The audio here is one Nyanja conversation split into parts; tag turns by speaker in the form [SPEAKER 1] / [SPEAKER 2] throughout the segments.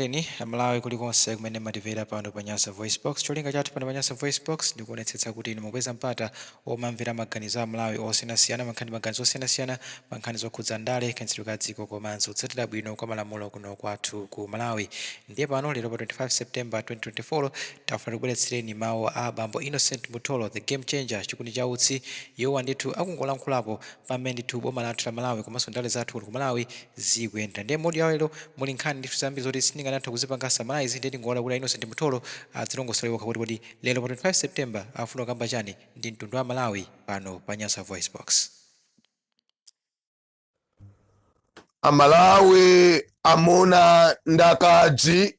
[SPEAKER 1] Eni Amalawi kulikonse kumene mumatimvera pano pa Nyasa VoiceBox, cholinga chathu pano pa Nyasa VoiceBox ndikuonetsetsa kuti inu mukupeza mpata omamvera maganizo a Amalawi osiyanasiyana pa nkhani maganizo osiyanasiyana pa nkhani zokhudza ndale, kayendetsedwe ka dziko komanso kutsatira bwino kwa malamulo kuno kwathu ku Malawi. Ndiye pano lero pa 25 September 2024 tafuna tikubweretsereni mawu a bambo Innocent Mutholo, the game changer, chikuni cha utsi. Iwowa ndithu akungolankhulapo pamene ndithu boma lathu la Malawi komanso ndale zathu kuno ku Malawi zikuyendera. Ndiye mu audio ya lero muli nkhani ndithu zambiri zoti sindinganathe kuzipanga summarize, ndiye ndingoona kuti a Innocent Mutholo adzilongosole okha kuti kodi lero pa 25 September akufuna kukamba chani ndi mtundu wa Malawi pano pa Nyasa VoiceBox.
[SPEAKER 2] Amalawi amuna ndi akadzi,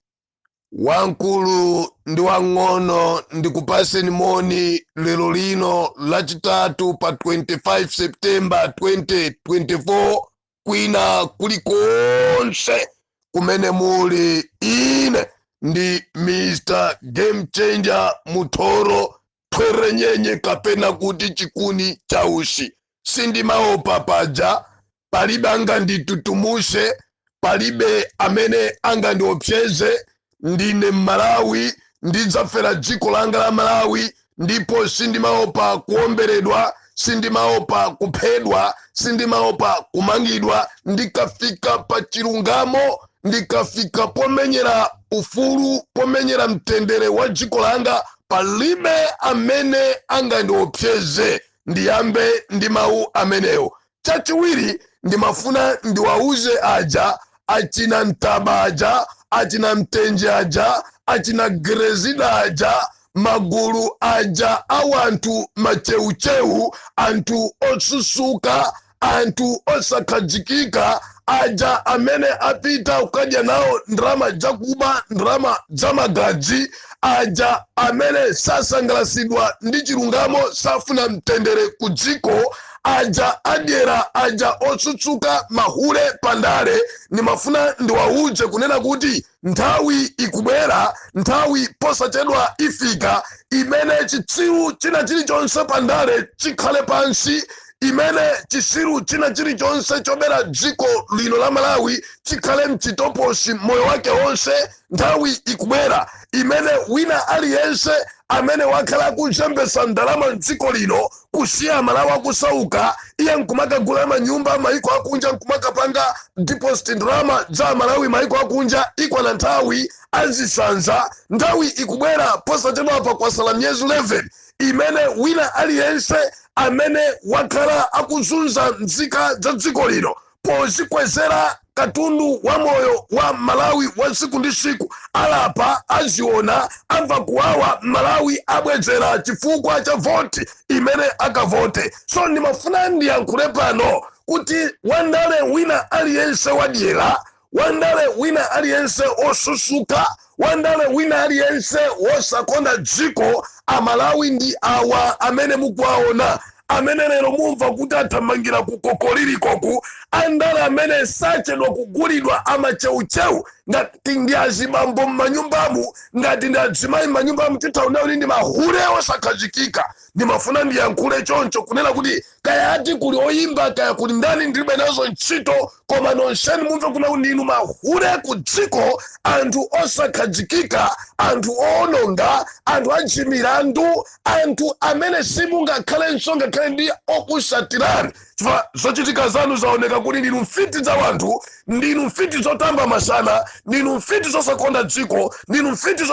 [SPEAKER 2] wamkulu ndi wang'ono, ndikupaseni moni lero lino Lachitatu pa 25 September 2024 kwina kulikonse kumene muli. Ine ndi Mr Game Changer Muthoro Thwerenyenye, kapena kuti chikuni chausi. Sindimaopa paja, palibe anganditutumuse, palibe amene angandiopseze. Ndine Mmalawi, ndidzafera dziko langa la Malawi, ndipo sindimaopa kuomberedwa, sindimaopa kuphedwa, sindimaopa kumangidwa. Ndikafika pa chilungamo, ndikafika pomenyera ufulu, pomenyera mtendere wa dziko langa, palibe amene angandiopseze. Ndiyambe ndi mawu amenewo. Chachiwiri, ndimafuna ndiwauze aja achina Ntaba aja, achina Mtenje aja, achina Grezida aja, magulu aja a wanthu macheucheu, anthu osusuka, anthu osakhazikika aja amene apita kukadya nawo ndalama zakuba, ndalama zamagazi aja, amene sasangalasidwa ndi chilungamo, safuna mtendere ku dziko aja, adyera aja, otsutsuka, mahule pandale, ndimafuna ndiwauze kunena kuti nthawi ikubwera, nthawi posachedwa ifika imene chitsiru china chilichonse pandale chikhale pansi, imene chisiru china chilichonse chobera dziko lino la Malawi chikhale mchitoposi moyo wake wonse. Nthawi ikubwera imene wina aliyense amene wakhala akuzembesa ndalama mdziko lino, kusiya Malawi akusauka, iye nkumakagula manyumba maiko akunja, nkumakapanga deposit ndalama za Malawi maiko akunja, ikwana nthawi azisanza. Nthawi ikubwera posachedwapa, kwasala miyezi 11, imene wina aliyense amene wakhala akuzunza nzika za dziko lino pozikwezera katundu wa moyo wa Malawi wa tsiku ndi tsiku alapa, aziona, amva kuwawa. Malawi abwezera chifukwa cha voti imene akavote. So ndimafuna ndiyankhule pano kuti wandale wina aliyense wadyera, wandale wina aliyense osusuka, wandale wina aliyense wosakonda dziko, Amalawi ndi awa amene mukuwaona, amene lero mumva kuti athamangira ku kokolirikoku, andale amene sachedwa kugulidwa, amacheucheu. Ngati ndi azibambo m'manyumbamu, ngati ndi azimayi m'manyumbamu, tithaona kuti ndi mahule osakhazikika. Ndimafuna ndiyankhule choncho kunena kuti kaya ati kuli oyimba, kaya kuli ndani, ndilibe nazo ntchito, koma nonseni mumve kuna kuti ndinu mahule ku dziko, anthu osakhazikika, anthu owononga, anthu achimilandu, anthu amene simungakhalenso ngakhale ndi okusatirani, chifukwa zochitika zanu zaoneka kuti ndinu mfiti za wanthu, ndinu mfiti zotamba masana, ndinu mfiti zosakonda dziko, ndinu mfiti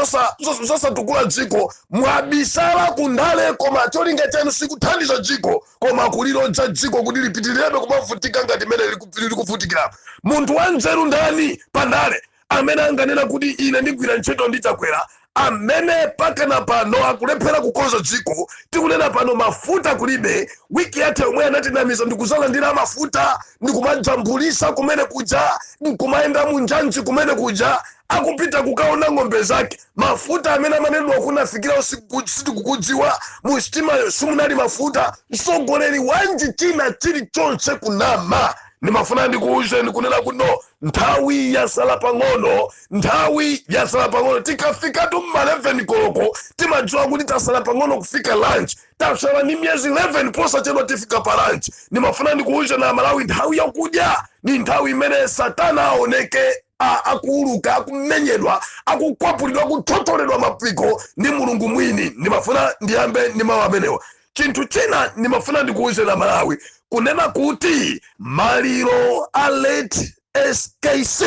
[SPEAKER 2] zosatukula dziko. Mwabisala kundale, koma cholinga chanu sikuthandiza dziko, koma kulilodza dziko kuti lipitirirabe kumavutika ngati mmene likuvutikira. Munthu wanzeru ndani pandale amene anganena kuti ine ndigwira ntchito ndi Chakwera, amene pakana pano akulephera kukonza dziko? Tikunena pano mafuta kulibe. Wiki yatha yomwe anatinamiza ndikuzalandira mafuta, ndikumajambulisa kumene kuja, nkumayenda munjanji kumene kuja, akupita kukaona ng'ombe zake. Mafuta amene amanenedwa kunafikira sitikukudziwa. Mu sitimayo simunali mafuta. Mtsogoleri wanji china chilichonse kunama? Ndimafuna ndikuwuzeni kunena kuti no, nthawi yasala pang'ono, nthawi yasala pang'ono. Tikafikatu mma 11 koloko timadziwa kuti tasala pang'ono kufika lunch. Tasala ndi miyezi 11, posachedwa tifika pa lunch. Ndimafuna ndikuwuzeni Amalawi, nthawi yakudya ndi nthawi imene satana aoneke. Akuuluka, akumenyedwa, akukwapulidwa, akuthotholedwa mapiko ndi Mulungu mwini. Ndimafuna ndiyambe ndi mawu amenewa. Chinthu china ndimafuna ndikuwuzeni Malawi kunena kuti maliro a late SKC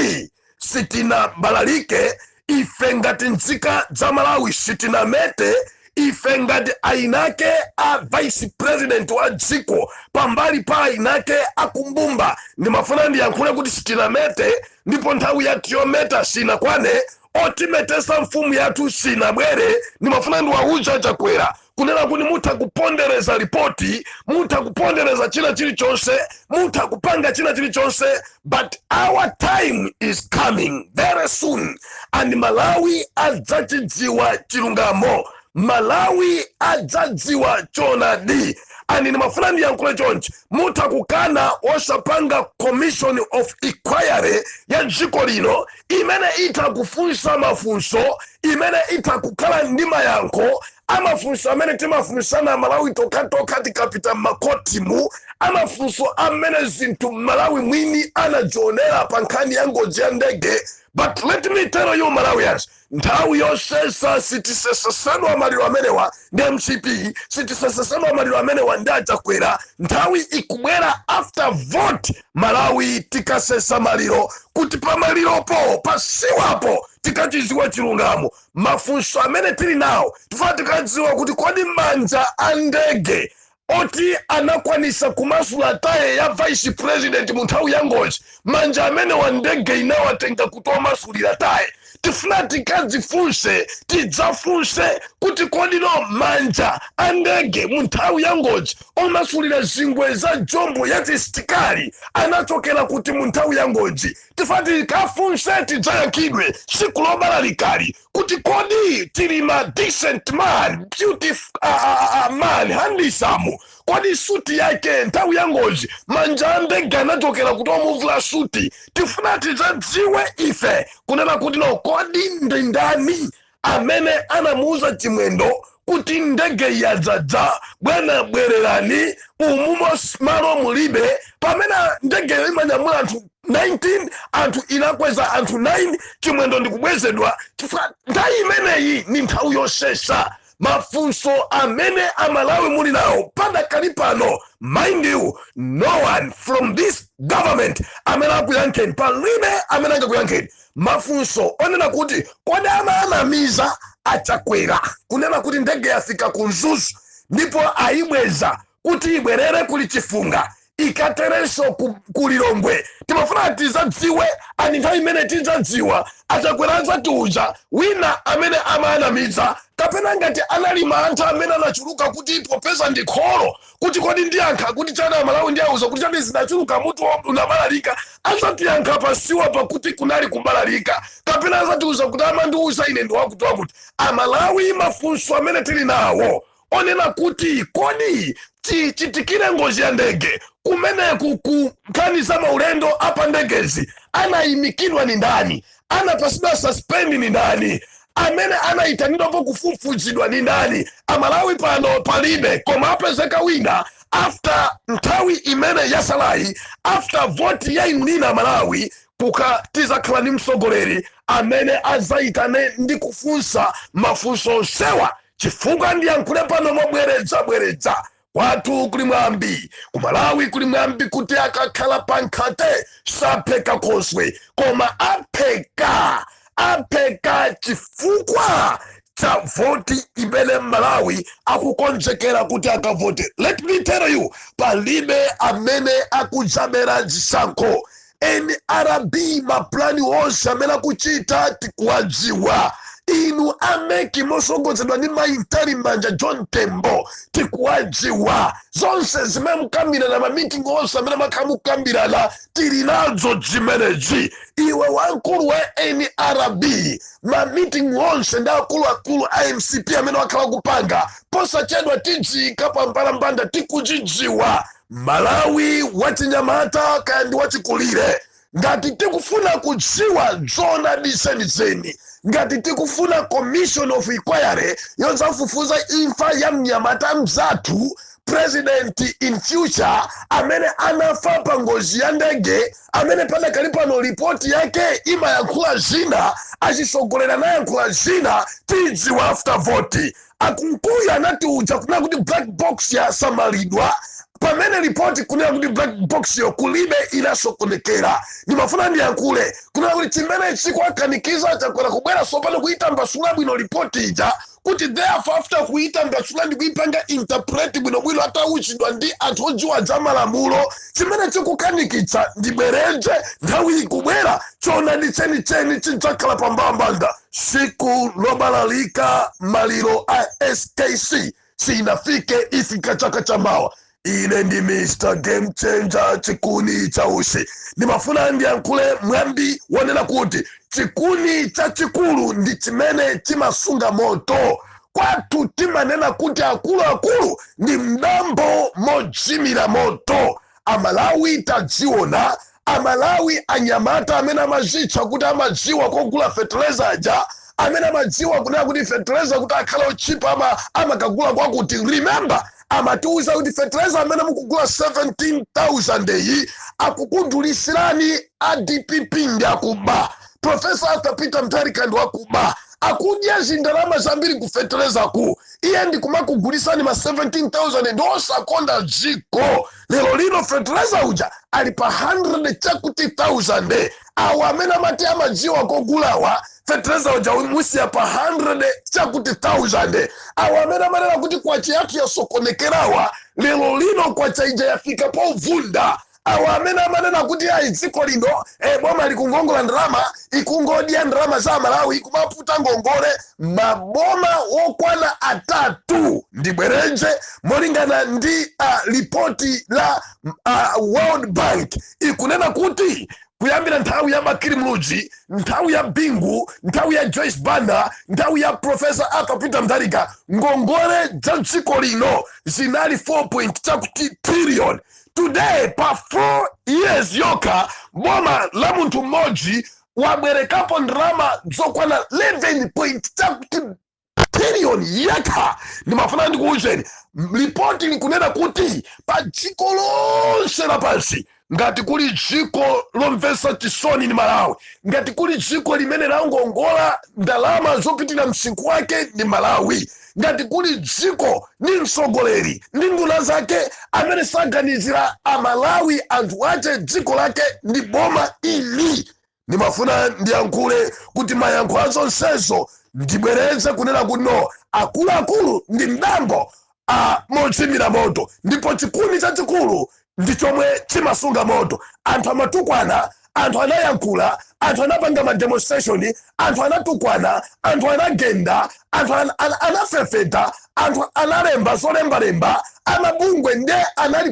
[SPEAKER 2] sitinabalalike. Ife ngati nzika za Malawi sitinamete. Ife ngati ainake a vice president wa dziko, pambali pa ainake akumbumba, ndimafuna ndiyankhule kuti sitinamete, ndipo nthawi yathu yometa sinakwane. Otimetesa mfumu yathu sinabwere. Ndimafuna ndiwauza Chakwera kunena kuti mutha kupondereza ripoti, mutha kupondereza china chilichonse, mutha kupanga china chilichonse, but our time is coming very soon and Malawi adzachidziwa chilungamo, Malawi adzadziwa choonadi. And ndimafuna ndiyankhule chonchi: mutha kukana osapanga commission of inquiry ya dziko lino imene itha kufunsa mafunso, imene itha kukhala ndi mayankho amafunso amene timafunsana Malawi tokhatokha tikapita m'makotimu, amafunso amene zinthu Malawi mwini anadzionera pa nkhani ya ngozi ya ndege. But let me tell you, Malawians, nthawi yosesa sitisesesedwa maliro amenewa ndi MCP, sitisesesedwa maliro amenewa ndi aChakwera. Nthawi ikubwera after vote, Malawi tikasesa maliro, kuti pamaliropo, pasiwapo, tikachiziwa chilungamo. Mafunso amene tili nawo, tifuna tikadziwa kuti kodi manja a ndege oti anakwanisa kumasula taye ya vice president mu nthawi ya ngozi, manja amene wa ndege inawatenga kuti omasulira taye? Tifuna tikadzifunse, tidzafunse kuti kodino manja a ndege mu nthawi ya ngozi omasulira zingwe za jombo ya chisitikali anachokera kuti mu nthawi ya ngozi? Tifuna tikafunse, tidzayankhidwe tsiku lobalalikali kuti kodi Chilima, decent man, beautiful man, handsome, kodi suti yake nthawi ya ngozi manja a ndege anachokera kuti omuvula suti? Tifuna tidzadziwe ife kunena kuti no, kodi ndi ndani amene anamuuza Chimwendo kuti ndege yadzadza, bwana, bwererani, umumo malo mulibe, pamene ndegeyo imanyamula anthu 19, anthu inakweza anthu 9, Chimwendo ndikubwezedwa? Chifukwa nthawi imeneyi ni nthawi yosesa. Mafunso amene Amalawi muli nawo padakali pano, mind you, no one from this government amene akuyankheni, palibe amene angakuyankheni. Mafunso onena kuti kodi amaanamiza aChakwera kunena kuti ndege yafika ku Mzuzu ndipo ayibweza kuti ibwerere kuli chifunga, ikaterenso ku Lilongwe? Timafuna tidzadziwe, ani nthawi imene tidzadziwa, aChakwera adzatiuza wina amene amaanamiza, kapena ngati anali mantha amene anachuluka kuti popeza ndi kholo, kuti kodi ndiyankha kuti chana Amalawi, ndiyauza kuti chani, zinachuluka, mutu unabalalika, adzatiyankha pasiwa pakuti kunali kubalalika, kapena adzatiuza kuti amandiuza ine ndi wakuti wakuti. Amalawi, mafunso amene tili nawo onena kuti kodi chichitikire ngozi ya ndege kumeneku, ku nkhani za maulendo apa ndegezi anayimikidwa ni ndani? Anapasidwa suspend ni ndani? Amene anayitanidwapo kufufuzidwa ni ndani? Amalawi, pano palibe, koma apezeka wina after nthawi imene yasalayi, after vote ya inu nina Malawi, kuka tizakhala ndi mtsogoleri amene azayitane ndi kufunsa mafunso onsewa. Chifukwa ndiyankhule pano mobwereza bwereza, kwathu kuli mwambi, ku Malawi kuli mwambi kuti akakhala pa nkhate sapheka khoswe, koma apheka, apheka chifukwa cha voti imene Malawi akukonzekera kuti akavote. Let me tell you, palibe amene akudzabera zisankho. NRB, maplani onse amene akuchita tikuwadziwa. Inu a MEC mosogozedwa ndi mayi Mtalimanja, John Tembo, tikuwadziwa. Zonse zimene mukambirana, mamitingi onse amene makhala mukambirana, tili nazo zimenezi. Iwe wamkulu wa NRB, mamitingi onse ndi akuluakulu a MCP amene wakhala kupanga, posachedwa tidziyika pambalambanda, tikuzidziwa. Malawi wachinyamata kaya ndi wachikulire, ngati tikufuna kudziwa zona zenizeni, ngati tikufuna commission of inquiry yodzafufuza imfa ya mnyamata mzathu. President in future amene anafa pa ngozi ya ndege, amene panakali pano ripoti yake imayankhula zina, achisogolera nayankhula zina, tidziwa after vote. Akunkuyu anatiuja kunena kuti black box yasamalidwa, pamene ripoti kunena kuti black box yo kulibe, inasokonekera. Ndimafuna ndiyankhule kunena kuti chimene chikuakanikiza Chakwera kubwera sopano kuitambasula bwino ripoti ija, kuti therefore after kuitambasula ndi kuipanga interpret bwinobwino, atauchidwa ndi anthu odziwa za malamulo, chimene chikukanikitsa, ndibwerenje, nthawi ikubwera choonadi chenicheni chidzakhala pambambanda. Siku lobalalika maliro a SKC sinafike, ifika chaka chamawa. Ine ndi Mr Game Changer, Chikuni cha Usi. Ndimafuna ndiyankhule mwambi wonena kuti chikuni chachikulu ndi chimene chimasunga moto. Kwathu timanena kuti akuluakulu ndi mdambo mojimira moto. Amalawi tadziona, Amalawi anyamata amene amazitcha kuti amadziwa kogula feteleza aja, amene amadziwa kunena kuti feteleza kuti akhale ochipa amakagula kwakuti. Remember, amatiuza kuti feteleza amene mukugula 17,000 iyi akukudulisirani a DPP ndi akuba. Professor Arthur Peter Mutharika ndi wakuba, akudya zindalama zambiri kufeteleza ku iye ndikumakugulisani ma 17,000, ndi osakonda dziko. Lero lino feteleza uja ali pa 100 chakuti 1000. Awo amene amati amadziwa kogulawa feteleza uja musiya pa 100 chakuti 1000. Awo amene amanena kuti kwacha yathu yasokonekerawa, lero lino kwacha ija yafika povunda. Awo amene amanena kuti ayi, dziko lino boma likungongola ndalama, ikungodya ndalama za Malawi, ikumaputa ngongole maboma wokwana atatu. Ndibwerenje, molingana ndi ripoti la World Bank, ikunena kuti kuyambira nthawi ya Bakili Muluzi, nthawi ya Bingu, nthawi ya Joyce Banda, nthawi ya Professor Arthur Peter Mutharika, ngongole za dziko lino zinali 4 point chakuti trillion. Today, pa 4 years yokha, boma la munthu mmodzi wabwerekapo ndalama zokwana 11 point chakuti trillion yekha. Ndimafuna ndikuwuzeni, ripoti likunena kuti pa dziko lonse lapansi, ngati kuli dziko lomvetsa chisoni ni Malawi. Ngati kuli dziko limene langongola ndalama zopitirira msinkhu wake ni Malawi. Ngati kuli dziko ndi mtsogoleri ndi nduna zake amene saganizira Amalawi, anthu ache, dziko lake, ndi boma ili. Ndimafuna ndiyankhule kuti mayankho a zonsezo, ndibwereze kunena kuti no, akuluakulu ndi mdambo a mochimira moto, ndipo chikuni chachikulu ndi chomwe chimasunga moto. Anthu amatukwana, anthu anayankhula, anthu anapanga ma demonstration, anthu anatukwana, anthu anagenda, anthu anafefeta, anthu analemba zolembalemba, amabungwe nde anali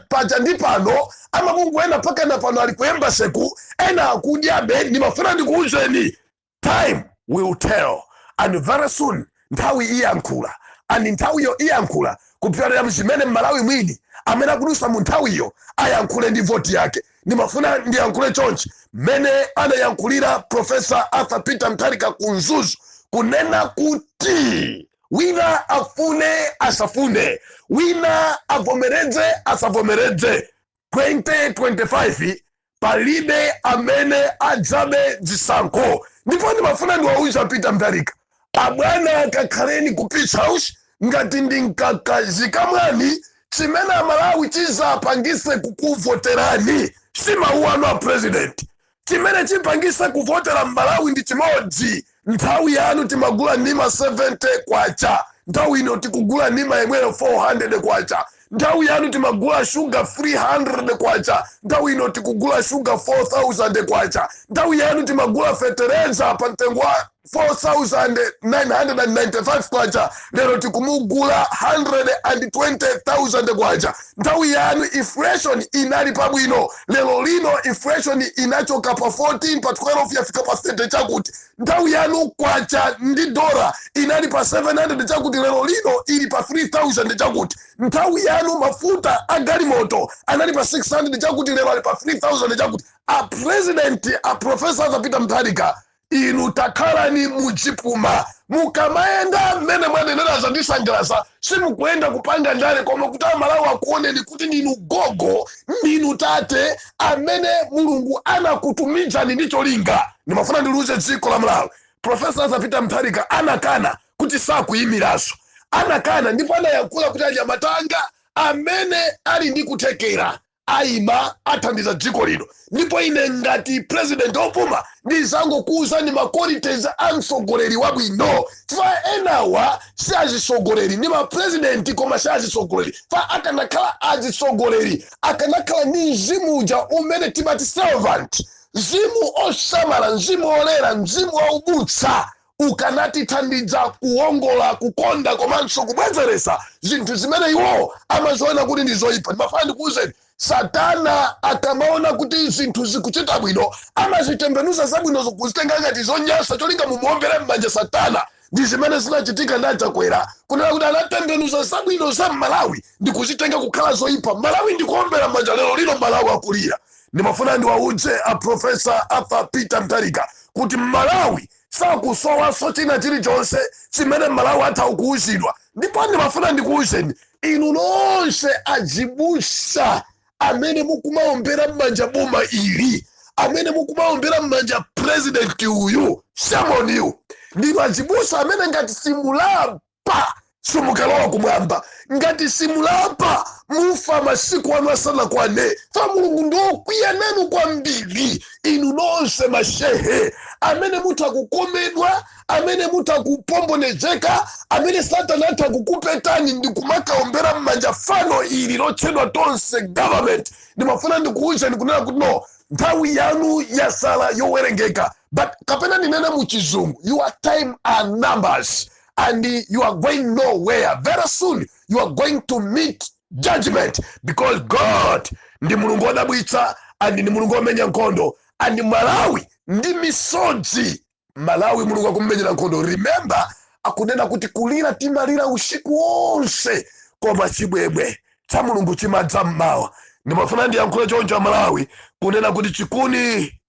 [SPEAKER 2] paja ndi pano. Amabungwe ena pakana pano ali ku embassy ku, ena akudyabe. Ndimafuna ndikuwuzeni, time will tell and very soon nthawi iyankhula, and nthawiyo iyankhula kupyolera mzimene Mmalawi mwini amene akudusa mu nthawiyo ayankhule ndi voti yake. Ndimafuna ndiyankhule chonchi, mmene anayankhulira Professor Arthur Peter Mutharika ku Mzuzu, kunena kuti wina afune asafune, wina avomereze asavomereze, 2025 palibe amene adzabe zisankho. Ndipo ndimafuna ndiwauza Peter Mutharika, abwana, kakhaleni ku Peace House ngati ndi mkakazi kamwani. Chimene Amalawi chizapangise kukuvoterani si mawu anu a president. Chimene chipangise kuvotera Mmalawi ndi chimodzi: nthawi yanu timagula ndima 70 kwacha, nthawi ino tikugula ndima yemweyo 400 kwacha. Nthawi yanu timagula shuga 300 kwacha, nthawi ino tikugula shuga 4000 kwacha. Nthawi yanu timagula fetereza pa mtengo wa 4995 kwacha, lero tikumugula 120,000 kwacha. Nthawi yanu inflation inali pabwino, lero lino inflation inachoka pa 14, pa 12, yafika pa 30 chakuti. Nthawi yanu kwacha ndi dola inali pa 700 chakuti, lero lino ili pa 3000 chakuti. Nthawi yanu mafuta a galimoto anali pa 600 chakuti, lero ali pa 3000 chakuti. A president, a Professor Arthur Peter Mutharika, Inu takhalani mudzipuma. Mukamayenda mmene mwanenera, zandisangalatsa. Simukuyenda kupanga ndale, koma kuti Amalawi akuoneni kuti ndinu gogo, ndinu tate amene Mulungu anakutumizani ndi cholinga. Ndimafuna ndiluze dziko la Malawi, Professor Arthur Peter Mutharika anakana kuti sakuyimiranso. Anakana ndipo anayankhula kuti anyamatanga amene ali ndi kuthekera ayima, athandiza dziko lino, ndipo ine ngati president opuma ndizangokuwuzani ma qualities a mtsogoleri wabwino, chifukwa enawa si azisogoleri, ndi mapresidenti koma si azisogoleri. Fa akanakhala azisogoleri, akanakhala ndi mzimu uja umene timati servant, mzimu osamala, mzimu olera, mzimu waubutsa, ukanatithandiza kuwongola, kukonda komanso kubwezeresa zinthu zimene iwo amaziona kuti ndi zoyipa. Ndimafuna ndikuwuzeni, Satana akamaona kuti zinthu zikuchita bwino, amazitembenuza zabwino kuzitenga ngati zonyansa, cholinga mumuombere m'manja Satana. Ndi zimene zinachitika ndi Achakwera, kunena kuti anatembenuza zabwino za Malawi ndi kuzitenga kukhala zoyipa. Malawi ndikuombera m'manja. Lero lino Malawi akulira. Ndimafuna ndiwauze a Professor Arthur Peter Mutharika kuti Malawi sakusowanso china chilichonse chimene Malawi atha kuuzidwa. Ndipo ndimafuna ndikuwuzeni inu nonse azibusa amene mukumaombera m'manja boma ili, amene mukumaombera m'manja president uyu, shame on you. Ndinu azibusa amene ngati simulapa simukalowa kumwamba. Ngati simulapa, mufa masiku anu asanakwane. Fa Mulungu ndiokwiya nanu kwambiri. Inu nonse mashehe amene mutha kukomedwa, amene mutha kupombonezeka, amene Satana atha kukupetani ndi kumakaombera m'manja fano ili lotchedwa Tonse Government, ndimafuna ndikuwuzeni kunena kuti no, nthawi yanu yasala yowerengeka. But kapena ndinene muchizungu, your time are numbers and you are going nowhere. Very soon you are going to meet judgment, because God ndi Mulungu wodabwitsa and ndi Mulungu womenya nkhondo. And Malawi ndi misodzi, Malawi Mulungu akummenyera nkhondo. Remember, akunena kuti kulira timalira usiku wonse, koma chibwebwe cha Mulungu chimadza mmawa. Ndimafuna ndiyankhule choncho Malawi, kunena kuti chikuni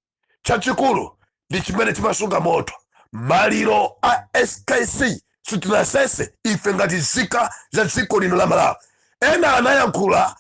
[SPEAKER 2] chachikulu ndi chimene chimasunga moto. Maliro a SKC sitinasese ife ngati nzika za dziko lino la Malawi. Ena anayankhula,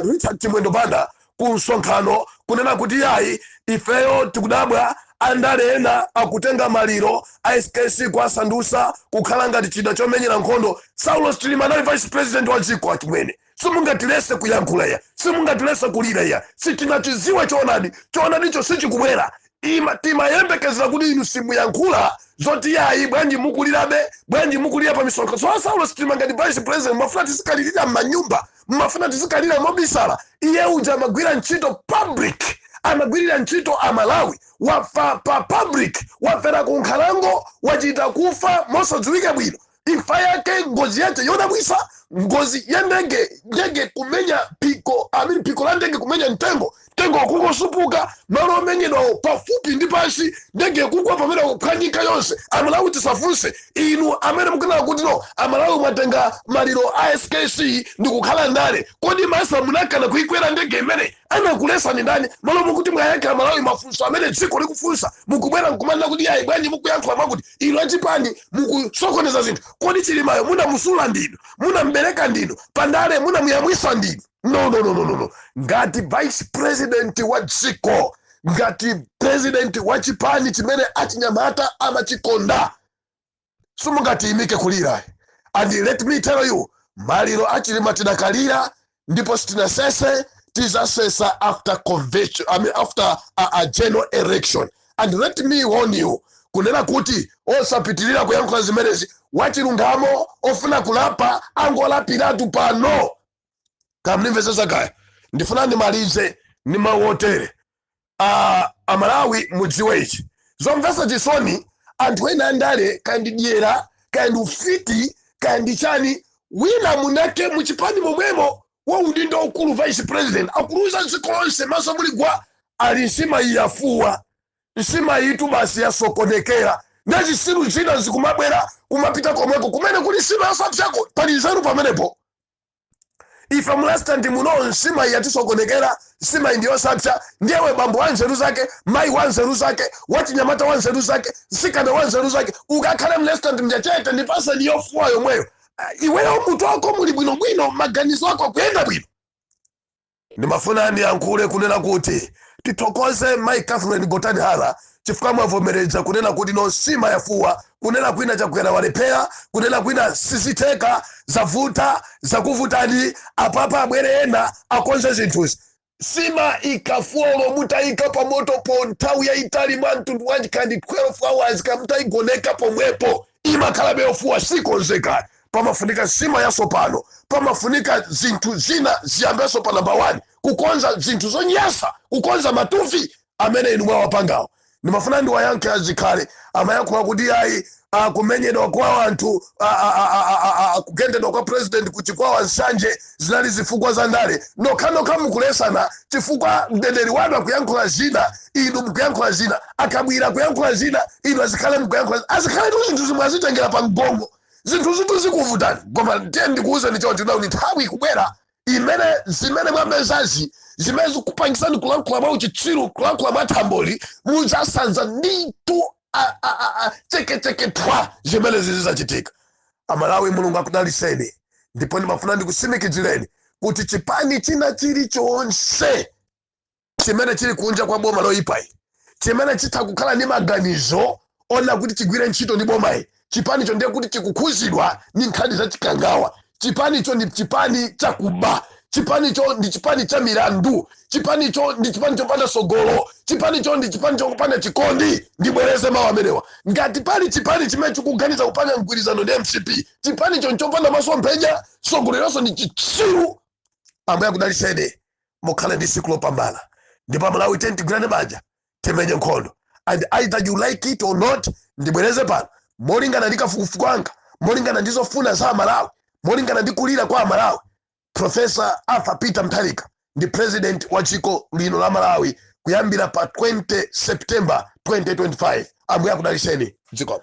[SPEAKER 2] Richard Chimwendo Banda ku msonkhano, kunena kuti yayi, ifeyo tikudabwa andale ena akutenga maliro a SKC kuasandusa kukhala ngati chida chomenyera nkhondo. Saulos Chilima anali vice president wa dziko. Achimwene, simungatilese kuyankhula ya, simungatilese kulira ya. Sitinachiziwe choonadi, choonadicho sichikubwera. Ima timayembekezera kuti inu simuyankhula zoti yayi, bwanji mukulirabe, bwanji mukulira pa misonkhano? So Saulos Chilima ngati vice president, mafuna tizikalirira m'manyumba, mafuna tizikalira mobisala? Iye uja amagwira ntchito public, amagwirira ntchito Amalawi. Wafa pa public, wafera ku nkhalango, wachita kufa mosadziwika bwino. Imfa yake, ngozi yake yodabwisa, ngozi ya ndege, ndege kumenya phiko, I mean, phiko la ndege kumenya mtengo, mtengo kungosupuka, malo omenyedwawo pafupi ndi pansi, ndege kugwa pamene kuphwanyika yonse. Amalawi tisafunse. Inu amene mukunena kuti no, Amalawi mwatenga maliro a SKC ndi kukhala ndale, kodi masa munakana kuikwera ndege imene anakulesani ndani? Malo mukuti mwayankha Amalawi mafunso amene dziko likufunsa, mukubwera nkumanena kuti yayi, bwanji mukuyankhula mwakuti, inu achipani mukusokoneza zinthu. Kodi Chilimayo munamusula ndinu? Munambereka ndinu? Pandale munamuyamwisa ndinu? No, no, no, no, no, no. Ngati vice president wa dziko, ngati president wa chipani chimene achinyamata amachikonda, simungatiyimike kulira. And let me tell you, maliro aChilima tidakalira ndipo sitinasese. Tizasesa after convention, I mean, after a general election. And let me warn you kunena kuti osapitirira kuyankhula zimenezi. Wachilungamo ofuna kulapa angolapiratu pano. Kamnimvesesa kaya? Ndifuna ndimalize ndi mawu otere. Amalawi mudziwe ichi, zomvetsa chisoni, anthu ena andale, kaya ndi dyera, kaya ndi ufiti, kaya ndi chani, wina munake muchipani momwemo wa udindo ukulu, vice president, akuluza dziko lonse maso muli gwa, ali nsima iyi yafuwa, nsima itu basi yasokonekera. Ndazisiru zina zikumabwera kumapita komweko kumene kuli nsima yosapsako. Pali nzeru pamenepo? Ife mu restaurant muno nsima yatisokonekera, nsima ndi yosapsa. Ndiyewe bambo wa nzeru zake, mayi wa nzeru zake, wachinyamata wa nzeru zake, msikana wa nzeru zake, ukakhale mu restaurant mjachete, ndipaseni yofuwa yomweyo. Ah, iweyo mutu wako muli bwinobwino, maganizo ako akuyenda bwino? Ndimafuna ndiyankhule kunena kuti tithokoze Mai Catherine Gotani Hara chifukwa mwavomereza kunena kuti no, nsima yafuwa. Kunena kwina Chakwera walephera, kunena kwina sizitheka, zavuta, zakuvutani. Apapa abwere ena akonze zinthuzi. Sima ikafuwa, mutayika pamoto po nthawi yayitali mwa mtundu wanji, kandi 12 hours, kamutayigoneka pomwepo, imakhalabe yofuwa, sikonzeka. Pamafunika nsima yatsopano, pamafunika zinthu zina ziyambenso pa namba 1, kukonza zinthu zonyasa, kukonza matufi amene inu mwawapangawo. Ndimafuna ndiwayankhe azikhale amayankhula kuti ayi, kumenyedwa kwa anthu, kugendedwa kwa president kuchikwawa, Nsanje, zinali zifukwa za ndale. Nokhanokha mukulesana chifukwa mneneri wanu akuyankhula zina, inu mukuyankhula zina, akabwira kuyankhula zina, inu azikhale mukuyankhula. Azikhale tu zinthu zimwe azitengera pa mgongo, zinthu zitu zikuvutani. Koma ndiye ndikuwuzeni choncho kuti nthawi ikubwera imene zimene mwamezazi, zimene zikupangisani kulankhula mwa uchitsiru, kulankhula mwa thamboli, mudzasanza ndithu chekecheke thwa zimene zizizachitika. Amalawi, Mulungu akudaliseni. Ndipo ndimafuna ndikusimikizireni kuti chipani china chilichonse chimene chili kunja kwa boma loyipayi, chimene chitha kukhala ndi maganizo ona kuti chigwire ntchito ndi bomayi, chipanicho ndiye kuti chikukhuzidwa ndi nkhani za Chikangawa. Chipanicho ndi chipani chakuba, chipanicho ndi chipani cha milandu, chipanicho ndi chipani chopanda sogolo, chipanicho ndi chipani chopanda chikondi. Ndibwereze mawu amenewa: ngati pali chipani chimene chikuganiza kupanga mgwirizano ndi MCP, chipanicho nchopanda masomphenya, sogoleronso ndi chitsiru. Ambuye akudaliseni, mukhale ndi tsiku lopambana. Ndipo Amalawi, tiyeni tigwirane banja, timenye nkhondo. And either you like it or not, ndibwereze pano, molingana ndi kafukufuku anga, molingana ndi zofuna za Amalawi, molingana ndi kulira kwa Amalawi, Professor Arthur Peter Mutharika ndi president wa dziko lino la Malawi kuyambira pa 20 September 2025. Ambuye akudaliseni dzikomo.